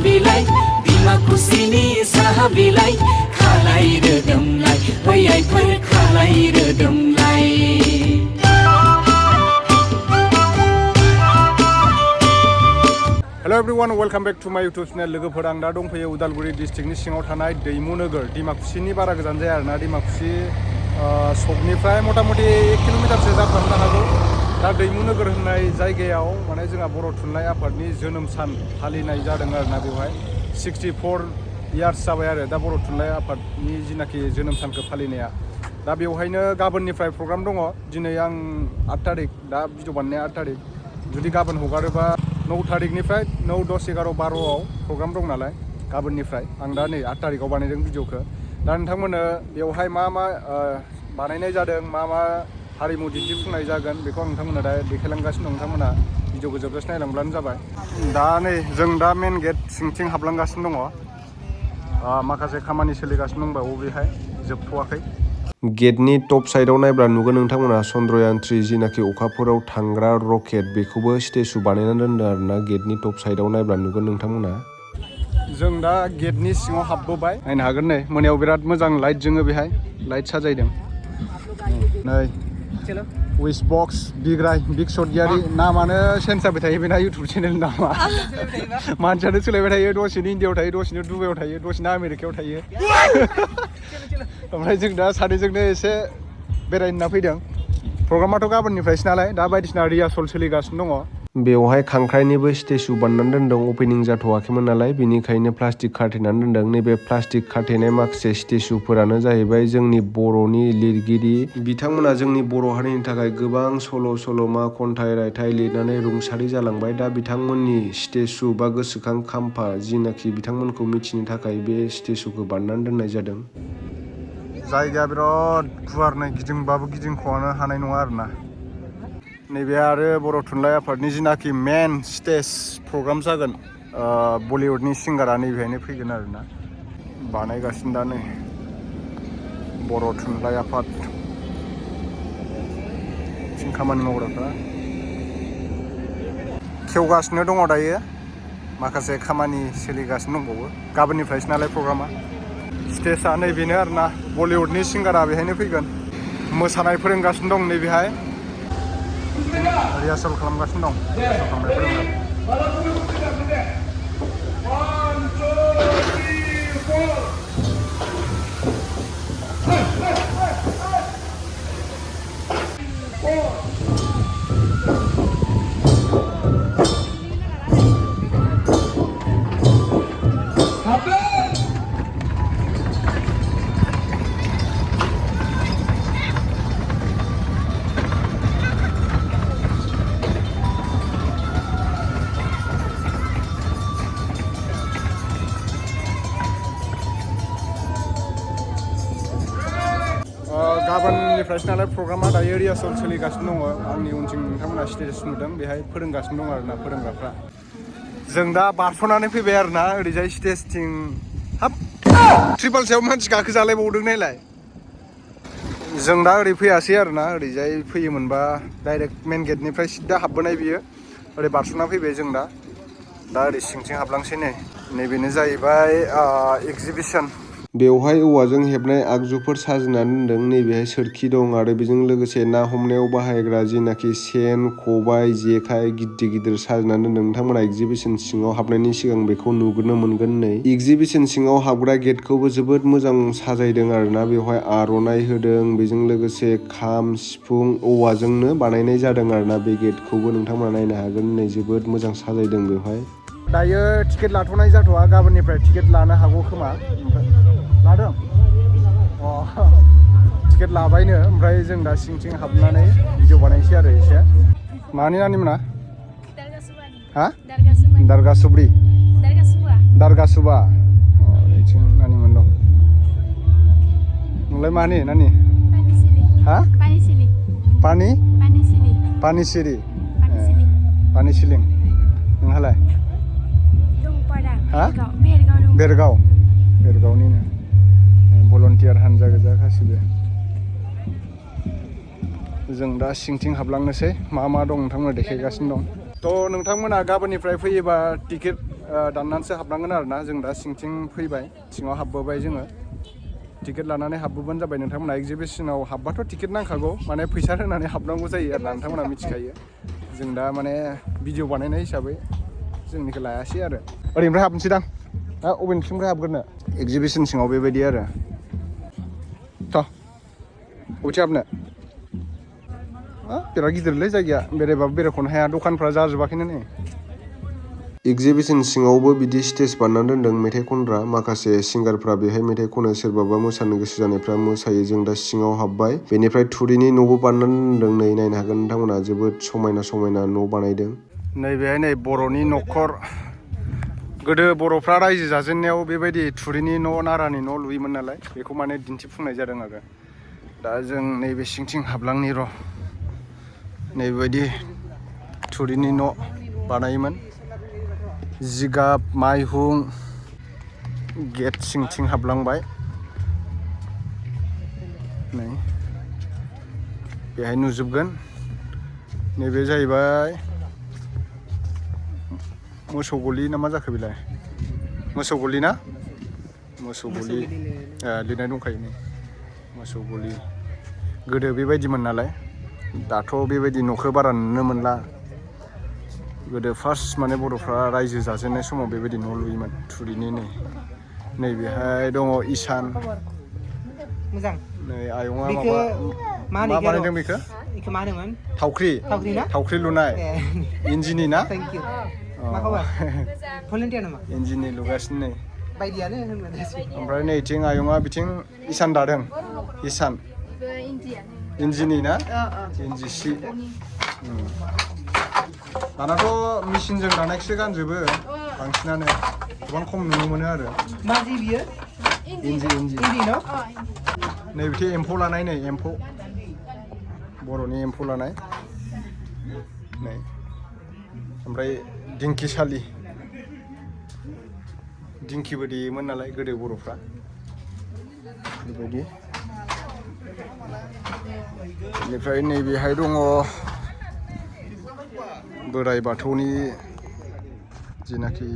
बिलाइ दिमाकुचिनि साहा बिलाइ खालाय रोदोमलाय बैयाइफोर खालाय रोदोमलाय Hello everyone, welcome back to my YouTube channel. लोगोफोर आं दा दंफैयो उदालगुरि डिस्ट्रिक्टनि सिङाव थानाय दैमु नोगोर दिमाकुचिनि बारा गोजान जाया आरोना दिमाकुचि सकनिफ्राय मथा-मथि 1 किल'मिटारसो जाफ्रामनो हागौ। दा दैमु नोगोर होननाय जायगायाव माने जोंहा बर' थुनलाइ आफादनि जोनोम सान फालिनाय जादों आरोना बेवहाय 64 इयार्स जाबाय आरो दा बर' थुनलाइ आफादनि जिनाखि जोनोम सानखौ फालिनाया। दा बेवहायनो गाबोननिफ्राय प्रग्राम दङ। दिनै आं 8 तारिख दा भिडिअ बानायनाया 8 तारिख। जुदि गाबोन हगारोबा 9 तारिखनिफ्राय 9, 10, 11, 12आव प्रग्राम दं नालाय गाबोननिफ्राय आं दा नै 8 तारिखआव बानायदों भिडिअखौ। दा नोंथांमोननो बेवहाय मा बानायनाय जादों मा हारिमु दिन्थिफुंनाय जागोन बेखौ आं नोंथांमोननो दा देखायलांगासिनो दं। नोंथांमोना भिडिअखौ जोबजासे नायलांब्लानो जाबाय। दा नै जों दा मेन गेट सिंथिं हाबलांगासिनो दङ। माखासे खामानि सोलिगासिनो दंबावो बेहाय जोबथ'वाखै। गेटनि टप साइडआव नायब्ला नुगोन नोंथांमोना चन्द्रयान 3 जिनाखि अखाफोराव थांग्रा रकेट बेखौबो स्टेचु बानायनानै दोनदों आरोना गेटनि टप साइडआव नायब्ला नुगोन नोंथांमोना। जों दा गेटनि सिङाव हाबबोबाय नायनो हागोन नै मोनायाव बिराद मोजां लाइट जोङो बेहाय लाइट साजायदों। नै उइस बक्स बिग सर्टगियारि नामानो चेन्ज जाबाय थायो बेना इउटुब चेनेल नामा मानसियानो सोलायबाय थायो दसेनो इन्डियाआव थायो दसेनो दुबाइआव थायो दसेनो आमेरिकायाव थायो ओमफ्राय जों दा सानैजोंनो एसे बेरायनो होनना फैदों। प्रग्रामाथ' गाबोननिफ्रायसो नालाय दा बायदिसिना रिहार्सल सोलिगासिनो दङ। बेवहाय खांख्राइनिबो स्टेचु बानायनानै दोनदों अपेनिं जाथ'वाखैमोन नालाय बेनिखायनो प्लास्टिक खाथेनानै दोनदों। नैबे प्लास्टिक खाथेनाय माखासे स्टेचुफोरानो जाहैबाय जोंनि बर'नि लिरगिरि बिथांमोना जोंनि बर' हारिनि थाखाय गोबां सल'मा खन्थाइ रायथाइ लिरनानै रुंसारि जालांबाय। दा बिथांमोननि स्टेचु बा गोसोखां खाम्फा जिनाखि बिथांमोनखौ मिथिनो थाखाय बे स्टेचुखौ बानायनानै दोननाय जादों। जायगाया बिराद गुवार नै गिदिंबाबो गिदिंख'नो हानाय नङा आरोना। नैबे आरो बर' थुनलाइ आफादनि जिनाखि मेन स्टेज प्रग्राम जागोन बलिउडनि सिंगारा नैबेहायनो फैगोन आरोना। बानायगासिनो दा नै बर' थुनलाइ आफाद थिं खामानि मावग्राफ्रा खेवगासिनो दङ दायो माखासे खामानि सोलिगासिनो दंबावो गाबोननिफ्रायसो नालाय प्रग्रामा। स्टेजआ नैबेनो आरोना बलिउडनि सिंगारा बेहायनो फैगोन मोसानाय फोरोंगासिनो दं नैबेहाय रिहार्सल खालामगासिनो दं। रिहार्सल खालामनाय फोरोंदों। गाबोननिफ्रायसो नालाय प्रग्रामा दायो रिहार्सल सोलिगासिनो दङ। आंनि उनथिं नोंथांमोना स्टेज नुदों बेहाय फोरोंगासिनो दं आरोना फोरोंग्राफ्रा। जों दा बारस'नानै फैबाय आरोना ओरैजाय स्टेजथिं हाब ट्रिपल सायाव मानसि गाखोजालायबावदों नायलाय। जों दा ओरै फैयासै आरोना ओरैजाय फैयोमोनबा डाइरेक्ट मेन गेटनिफ्राय सिदा हाबबोनाय बियो ओरै बारस'ना फैबाय जों दा ओरै सिंथिं हाबलांसै नैबेनो जाहैबाय एक्जिबिसन। बेवहाय औवाजों हेबनाय आगजुफोर साजायनानै दोनदों। नैबेहाय सोरखि दं आरो बेजों लोगोसे ना हमनायाव बाहायग्रा जिनाखि सेन खबाइ जेखाइ गिदिर साजायनानै दोनदों। नोंथांमोना एक्जिबिसन सिङाव हाबनायनि सिगां बेखौ नुग्रोनो मोनगोन। नै एक्जिबिसन सिङाव हाबग्रा गेटखौबो जोबोद मोजां साजायदों आरोना बेवहाय आर'नाइ होदों बेजों लोगोसे खाम सिफुं औवाजोंनो बानायनाय जादों आरोना बे गेटखौबो नोंथांमोना नायनो हागोन। नै जोबोद मोजां साजायदों बेवहाय। दायो टिकेट लाथ'नाय जाथ'वा गाबोननिफ्राय टिकेट लानो हागौ खोमा। लादों टिकेट लाबायनो ओमफ्राय जों दा सिंथिं हाबनानै भिडिअ बानायनोसै आरो एसे। मानि नानिमोना हा दारगासुब्रि दारगासुबा बिथिं नानिमोन दं। नोंलाय मानि नानि हा पानिसिरि पानिसिलिं नोंहालाय हा बेरगावनिनो भलन्टियार हानजा गोजा गासिबो। जों दा सिंथिं हाबलांनोसै मा दं नोंथांमोना देखायगासिनो दं। थ' नोंथांमोना गाबोननिफ्राय फैयोबा टिकेट दाननानैसो हाबनांगोन आरोना जों दा सिंथिं फैबाय सिङाव हाबबोबाय जोङो टिकेट लानानै हाबबोबानो जाबाय नोंथांमोना एगजिबिसनाव हाबबाथ' टिकेट नांखागौ माने फैसा होनानै हाबनांगौ जायो आरोना नोंथांमोना मिथिखायो जों दा माने भिडिअ बानायनाय हिसाबै जोंनिखौ लायासै आरो ओरैनिफ्राय हाबनोसै दां दा अबेनिफ्राय हाबग्रोनो एगजिबिसन सिङाव बेबायदि आरो थ' बबेथिं हाबनो बिराद गिदिरलै जायगाया बेरायबाबो बेरायख'नो हाया दखानफ्रा जाजोबाखैनो नै एगजिबिसन सिङावबो बिदि स्टेज बानायना दोनदों मेथाइ खनग्रा माखासे सिंगारफ्रा बेहाय मेथाइ खनो सोरबाबा मोसानो गोसो जानायफ्रा मोसायो जों दा सिङाव हाबबाय बेनिफ्राय थुरिनि न'बो बानायनानै दोनदों नै नायनो हागोन नोंथांमोना जोबोद समायना समायना न' बानायदों नैबेहाय नै बर'नि न'खर गोदो बर'फ्रा रायजो जाजेननायाव बेबायदि थुरिनि न' नारानि न' लुयोमोन नालाय बेखौ माने दिन्थिफुंनाय जादों आरो दा जों नैबे सिंथिं हाबलांनि र' नैबेबायदि थुरिनि न' बानायोमोन जिगाब माइहुं गेट सिंथिं हाबलांबाय नै बेहाय नुजोबगोन नैबे जाहैबाय मोसौ गलि ना मा जाखो बेलाय मोसौ गलि ना मोसौ गलि लिरनाय दंखायो नै मोसौ गलि गोदो बेबायदिमोन नालाय दाथ' बेबायदि न'खौ बारा नुनो मोनला गोदो फार्स्ट माने बर'फ्रा रायजो जाजेननाय समाव बेबायदि न' लुयोमोन थुरिनि नैबेहाय दङ इसान नै आयंआ मा बानायदों बेखौ थावख्रि लुनाय इन्जिनि ना इन्जिनि लुगासिनो नै ओमफ्राय नैथिं आयंआ बिथिं इसान दादों इसान इन्जिनि ना इन्जि सि दानाथ' मेचिनजों दानायखौसो गानजोबो बांसिनानो गोबां खम नुनो मोनो आरो इन्जि नैबेथिं एम्फौ लानाय नै एम्फौ बर'नि एम्फौ लानाय नै ओमफ्राय दिंखिसालि दिंखिबो देयोमोन नालाय गोदो बर'फ्रा बेबायदि बेनिफ्राय नैबेहाय दङ बोराइ बाथौनि जिनाखि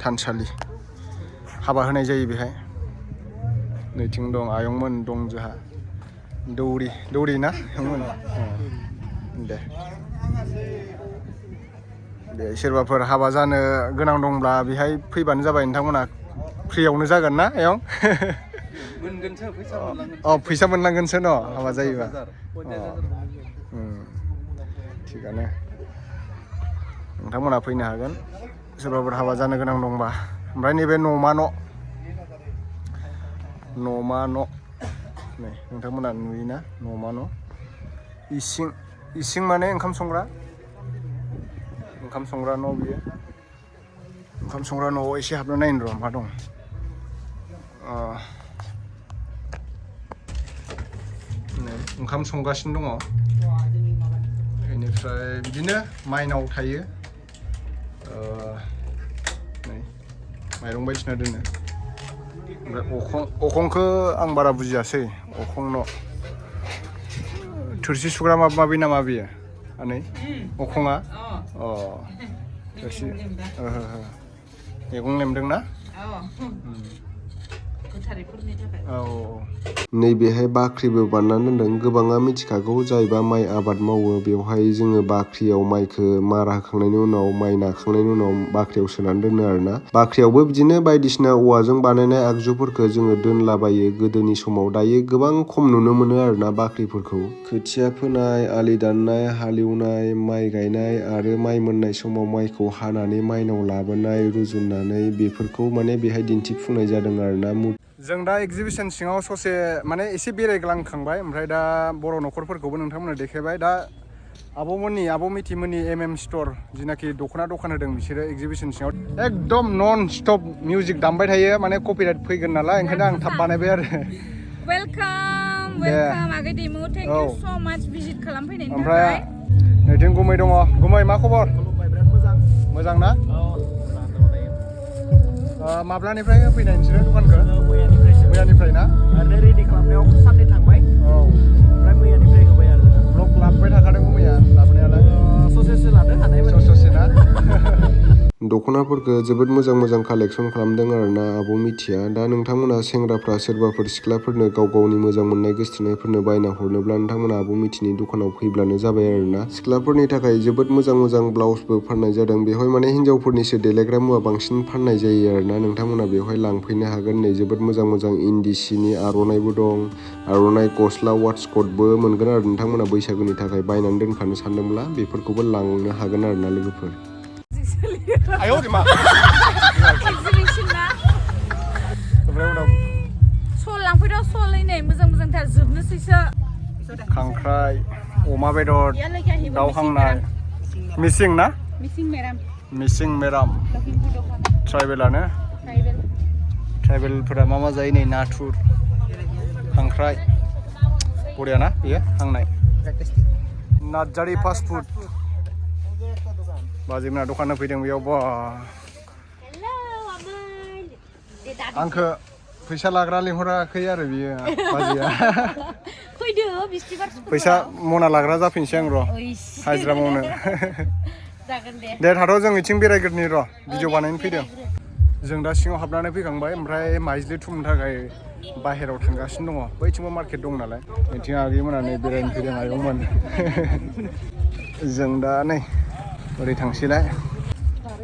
थानसालि हाबा होनाय जायो बेहाय नैथिं दं आयंमोन दं जोंहा दौरि ना आयंमोन दे सोरबाफोर हाबा जानो गोनां दंब्ला बेहाय फैबानो जाबाय नोंथांमोना फ्रियावनो जागोन ना आयं फैसा मोनलांगोनसो न' हाबा जायोबा थिगानो नोंथांमोना फैनो हागोन सोरबाफोर हाबा जानो गोनां दंबा ओमफ्राय नैबे न'मा न' नै नोंथांमोना नुयोना न'मा न' इसिं माने ओंखाम संग्रा न' बियो ओंखाम संग्रा न'आव एसे हाबना नायनो र' मा दं ओंखाम संगासिनो दङ बेनिफ्राय बिदिनो माइनाव थायो नै माइरं बायदिसिना दोनो ओमफ्राय अखंखौ आं बारा बुजियासै अखं न' थोरसि सुग्रा माबि नामा बेयो आनै अखङा थोरसि मैगं लेमदों ना नैबेहाय बाख्रिबो बानायनानै दोनदों गोबाङा मिथिखागौ जायबा माइ आबाद मावो बेवहाय जोङो बाख्रियाव माइखौ मारा होखांनायनि उनाव माइ नाखांनायनि उनाव बाख्रियाव सोनानै दोनो आरोना बाख्रियावबो बिदिनो बायदिसिना औवाजों बानायनाय आगजुफोरखौ जोङो दोनलाबायो गोदोनि समाव दायो गोबां खम नुनो मोनो आरोना बाख्रिफोरखौ खोथिया फोनाय आलि दाननाय हालेवनाय माइ गायनाय आरो माइ मोननाय समाव माइखौ हानानै माइनाव लाबोनाय रुजुननानै बेफोरखौ माने बेहाय दिन्थिफुंनाय जादों आरोना जों दा एगजिबिसन सिङाव ससे माने एसे बेरायग्लांखांबाय ओमफ्राय दा बर' न'खरफोरखौबो नोंथांमोननो देखायबाय दा आब' मिथिमोननि स्ट'र जिनाखि दख'ना दखान होदों बिसोरो एगजिबिसन सिङाव एकदम नन स्टप मिउजिक दामबाय थायो माने कपिराइट फैगोन नालाय ओंखायनो आं थाब बानायबाय आरो वेलकाम आगै दैमु थेंक इउ स माच भिजिट खालामफैनायनि थाखाय ओमफ्राय नैथिं गुमै दङ गुमै मा खबर मोजां ना माब्लानिफ्राय फैनाय नोंसोरो दखानखौ मैयानिफ्राय ना आरो रेडि खालामनायाव साननै थांबाय ओमफ्राय मैयानिफ्राय होबाय आरो ब्लग लाबोबाय थाखादों मैया लाबोनायालाय ससेसो लादों हानाय ससे ना दख'नाफोरखौ जोबोद मोजां कालेक्सन खालामदों आरोना आब' मिथिया। दा नोंथांमोना सेंग्राफ्रा सोरबाफोर सिख्लाफोरनो गाव गावनि मोजां मोननाय गोसथोनायफोरनो बायना हरनोब्ला नोंथांमोना आब' मिथिनि दखानाव फैब्लानो जाबाय आरोना। सिख्लाफोरनि थाखाय जोबोद मोजां ब्लाउसबो फाननाय जादों। बेवहाय माने हिन्जावफोरनिसो देलायग्रा मुवा बांसिन फाननाय जायो आरोना। नोंथांमोना बेवहाय लांफैनो हागोन। नै जोबोद मोजां इन्दि सिनि आर'नाइबो दं। आर'नाइ गस्ला वाट्सकटबो मोनगोन आरो नोंथांमोना बैसागोनि थाखाय बायनानै दोनखानो सानदोंब्ला बेफोरखौबो लांनो हागोन आरोना लोगोफोर। एक्जिबिसन ना सल लांफैदो सल नै मोजांथार जोबनोसैसो। खांख्राइ, अमा बेदर, दाउ हांनाय, मिसिं ना? मिसिं मेराम ट्राइबेलानो ट्राइबेलफोरा मा जायो नै नाथुर खांख्राइ बरिया ना बेयो हांनाय। नार्जारि फास्ट फुड बाजैमोना दखान होफैदों बेयाव। बा आंखौ फैसा लाग्रा लिंहराखै आरो बियो बाजैया। फैसा मना लाग्रा जाफिनसै आं र' हाजिरा मावनो। दे थाथ' जों बिथिं बेरायग्रोनि र' भिडिअ बानायनो फैदों। जों दा सिङाव हाबनानै फैखांबाय ओमफ्राय माइज्लि थुमनो थाखाय बाहेरायाव थांगासिनो दङ। बैथिंबो मार्केट दं नालाय बिथिं आगैमोना नै बेरायनो फैदों आयंमोन। जों दा नै ओरै थांसैलाय।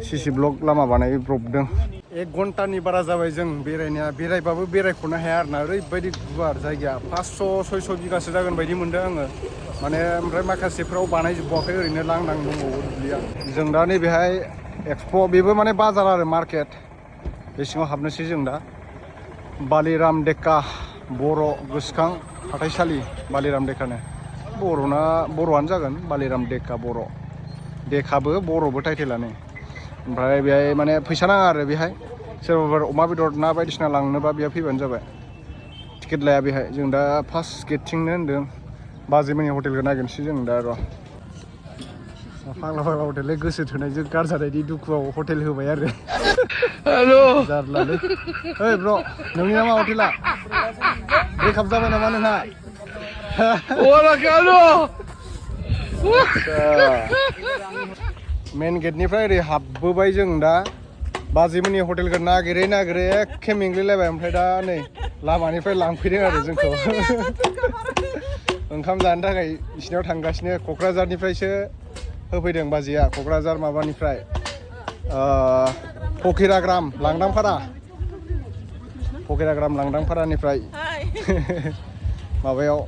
सिसि ब्लक लामा बानायब्रबदों। 1 घन्टानि बारा जाबाय जों बेरायनाया। बेरायबाबो बेरायख'नो हाया आरोना, ओरैबायदि गुवार जायगाया। 500-600 बिगासो जागोन बायदि मोनदों आङो माने। ओमफ्राय माखासेफ्राव बानायजोबाखै, ओरैनो लांदां दंबावो दुब्लिया। जों दा नैबेहाय एक्सप' बेबो माने बाजार आरो मार्केट। बे सिङाव हाबनोसै जों दा। बालिराम डेका बर' गोसोखां हाथाइसालि बालिराम डेकानो। बर'आनो जागोन बालिराम डेका बर'। डेकाबो बर'बो टाइटेलानो। ओमफ्राय बेहाय माने फैसा नाङा आरो बेहाय सोरबाफोर अमा बेदर ना बायदिसिना लांनोबा बेयाव फैबानो जाबाय। टिकेट लाया बेहाय। जों दा फार्स्ट गेटथिंनो होन्दों। बाजैमोननि हटेलखौ नागिरनोसै जों दा र'। फाग्ला हटेलै गोसो थोनायजों गारजानायनि दुखुआव हटेल होबाय आरो। जारलालै। ओइ ब्र' नोंनि नामा हटेला? ब्रेकआप जाबाय नामा नोंहा? मेन गेटनिफ्राय ओरै हाबबोबाय जों दा। बाजैमोननि हटेलखौ नागिरै एखे मेंग्लिलायबाय। ओमफ्राय दा नै लामानिफ्राय लांफैदों आरो जोंखौ। ओंखाम जानो थाखाय बिसिनाव थांगासिनो। क'क्राझारनिफ्रायसो होफैदों बाजैया। क'क्राझार माबानिफ्राय फकिराग्राम लांदांफारानिफ्राय माबायाव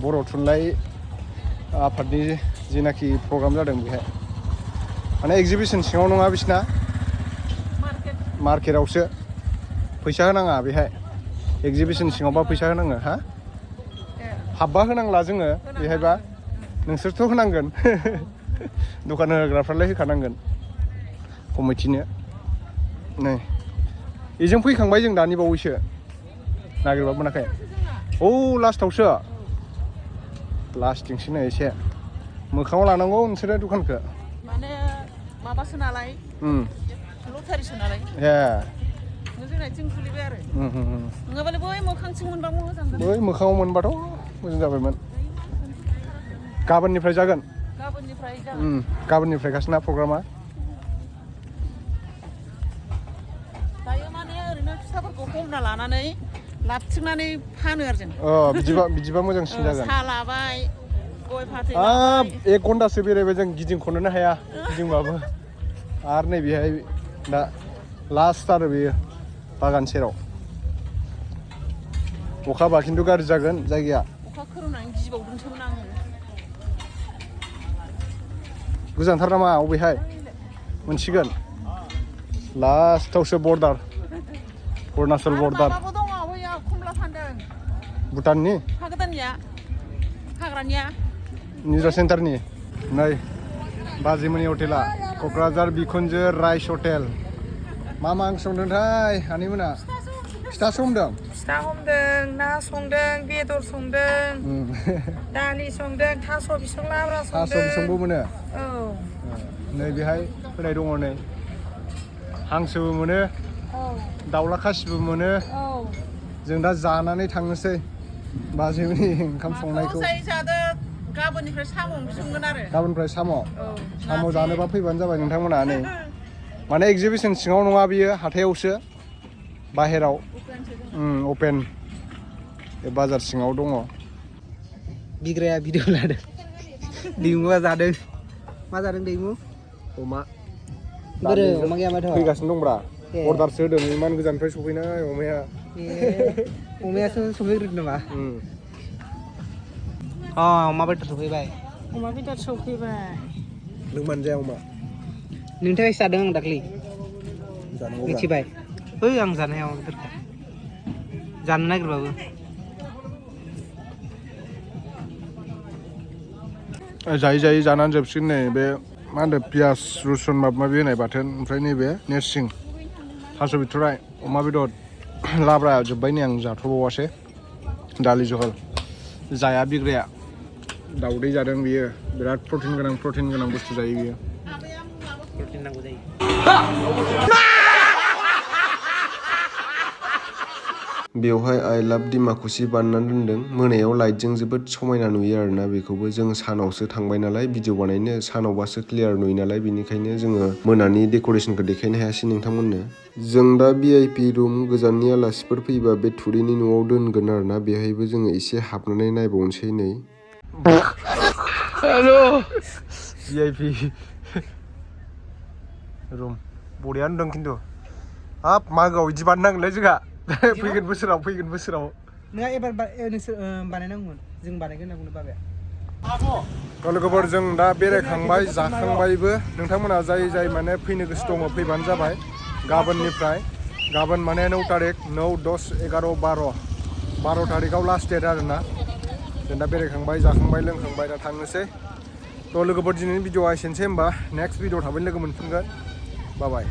बर' थुनलाइ आफादनि जिनाखि प्रग्राम जादों बेहाय। माने एक्जिबिसन सिङाव नङा बिसिना, मार्केटआवसो। फैसा होनाङा बेहाय। एक्जिबिसन सिङावबा फैसा होनाङो। हा हाबबा होनांला जोङो बेहायबा। नोंसोरथ' होनांगोन। दखान होग्राफ्रालाय होखानांगोन कमिटिनो। नै बेजों फैखांबाय जों दानि बावैसो। नागिरबा मोनाखै। औ लास्टावसो। लास्टथिंसो नै एसे मोखाङाव लानांगौ नोंसोरो दखानखौ। माने माबासो नालाय लटारिसो नालाय। ए जोंना थिं खुलिबाय आरो। नङाबालाय बै मोखांथिं मोनबा मोजां जागोन। बै मोखाङाव मोनबाथ' मोजां जाबायमोन। गाबोननिफ्राय जागोन। गाबोननिफ्राय गासिना प्रग्रामा। दायो माने ओरैनो फिथाफोरखौ हमना लानानै लाबथिंनानै फानो आरो जों। बिदिबा मोजांसिन जागोन। साहा लाबाय, गय फाथै लाबाय। 1 घन्टासो बेरायबाय जों, गिदिंख'नोनो हाया गिदिंबाबो। आरो नै बेहाय दा लास्ट आरो बेयो बागान सेराव। अखा हाबा खिन्थु गाज्रि जागोन जायगाया। अखा खोरोमनानै गिबावदोंसोमोन आङो। गोजानथार नामा? अबेहाय मोनसिगोन? लास्टावसो बर्डार, अरुणाचल बर्डार। माबाबो दङ बैयाव खमला फानदों। भुटाननि? हा गोदाननिया, हाग्रानिया। निजा सेन्टारनि। नै बाजैमोननि हटेला क'क्राझार बिखुनजो राइस हटेल। मा ओंख्रि संदोंथाय आनैमोना? फिथासो हमदों। फिथा हमदों, ना संदों, बेदर संदों, दालि संदों, थास' बिसं लाब्रा संदों। थास' बिसंबो मोनो? औ। नै बेहाय होनाय दङ नै। हांसोबो मोनो, दाउला खासिबो मोनो। जों दा जानानै थांनोसै बाजैमोननि ओंखाम संनायखौ। गाबोननिफ्राय साम' ओंख्रि संगोन आरो। गाबोननिफ्राय साम'? साम' जानोबा फैबानो जाबाय नोंथांमोना। नै माने एगजिबिसन सिङाव नङा बियो हाथायावसो बाहेराव अपेन बे बाजार सिङाव दङ बिग्राया भिडिअ लादों दैमुआ जादों मा जादों दैमु अमा बोरो अमा गैयामाथ' फैगासिनो दंब्रा ए। अर्डारसो होदों इमान गोजाननिफ्राय सफैनाय अमाया अमायासो सफैग्रोदों नामा अमा बेदर सफैबाय अमा बेदर सौफैबाय नों मोनजाया अमा नोंनि थाखायसो जादों आं दाख्लै जानांगौ मिथिबाय ओइ आं जानो हाया अमा बेदरखौ जानो नागिरबाबो जायै जायै जानानै जोबसिगोन नै बे मा होनदों पियास रुसुन माबा माबि होनाय बाथोन ओमफ्राय नैबे नेरसिं थास' बिथराइ अमा बेदर लाब्रा जोब्बाय नै आं जाथ'बावासै दालि जहल जाया बिग्राया दाउदै जादों बियो बिराद प्रटिन गोनां बुस्थु जायो बियो प्रटिन नांगौ जायो बेवहाय आइ लाभ डिमाकुसि बानायनानै दोनदों मोनायाव लाइटजों जोबोद समायना नुयो आरोना बेखौबो जों सानावसो थांबाय नालाय भिडिअ बानायनो सानावबासो क्लियार नुयो नालाय बेनिखायनो जोङो मोनानि डेक'रेसनखौ देखायनो हायासै नोंथांमोननो जों दा VIP रुम गोजाननि आलासिफोर फैबा बे थुरिनि न'आव दोनगोन आरोना बेहायबो जोङो एसे हाबनानै नायबावनोसै नै हेलो VIP रुम बरियानो दं खिन्थु हाब मागोआव बिदि बानायनांगोनलै जोंहा फैगोन बोसोराव नोंहा एबार नोंसोर बानायनांगौमोन जों बानायगोन होनना बुंनो बाबाया लोगोफोर जों दा बेरायखांबाय जाखांबायबो नोंथांमोना जाय माने फैनो गोसो दङ फैबानो जाबाय गाबोन माने 9 तारिख 9, 10, 11, 12 तारिखआव लास्ट डेट आरोना जों दा बेरायखांबाय जाखांबाय लोंखांबाय दा थांनोसै थ' लोगोफोर दिनैनि भिडिअआ एसेनोसै होमबा नेक्स्ट भिडिअ थाबैनो लोगो मोनफिनगोन बाय